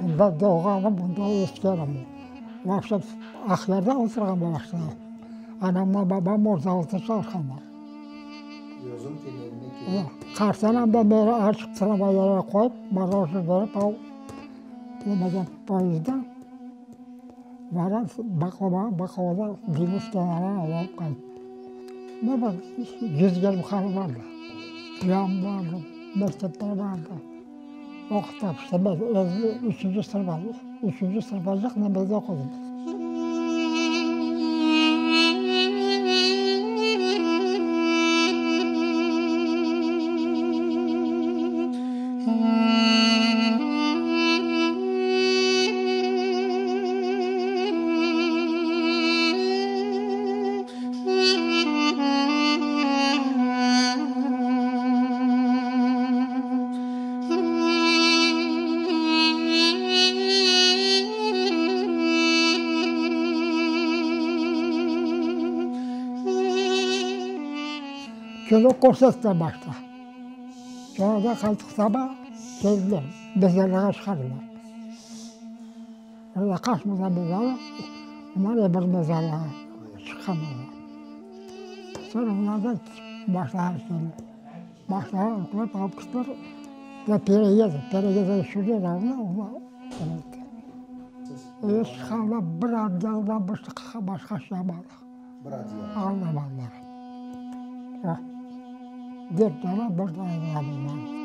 Mında doğğanım, mında öskenim. Vapşe Aqyarda oturğan başta. Anamla babam orada çalışqanlar. Özüñ temeline kelip. Qartanam da meni açıq tramvaylara qoyıp, morojnıy berip al, nemeden poyezdda varan Baklava, Baklavada deñiz kenarına alıp qayt. Ne bir 120 hanı bardı. Cami bardı, mektepler bardı. Oquttıq işte, men özüm üçünci sınıf, üçünci sınıfacaq nemede oqudım. Kino körsettiler başta. Sonra da qaytıq saba keldiler, mezarlığa çıqardılar. Orada qaç mezar mezarı, bunlar öbür mezarlığa çıqqan olar. Soñra bunlar da başlağan şeyler. Başlağan oqlap alıp kettiler. Ve Pereyez, Pereyezde şurada da onlar etti. Ev çıqanda bir adyaldan başqa şey almadıq. Bir adyal. Almadılar. O. Dört dana, bir dana almadılar.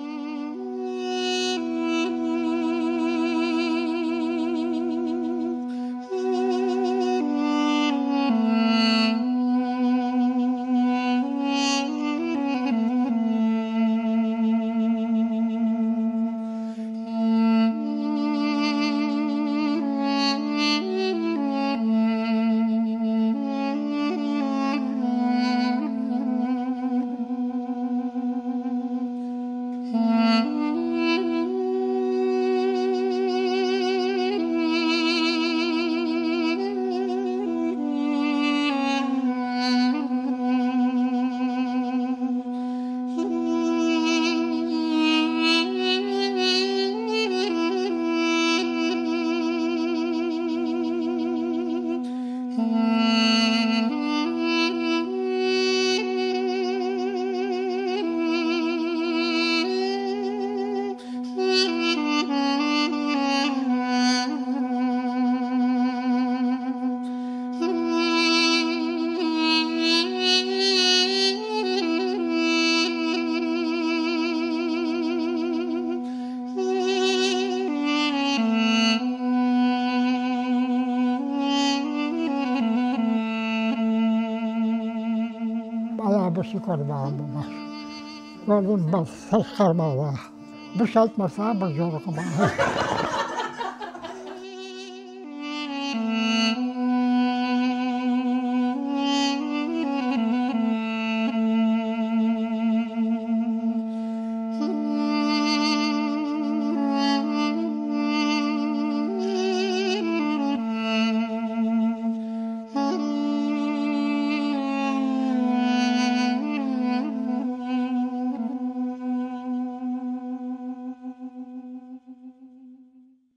Bayağı bir şey kördim ağam bu baş. Kördim, bir ses çıqarmağa. Bir şey aytmasa, bir yoruğı bar.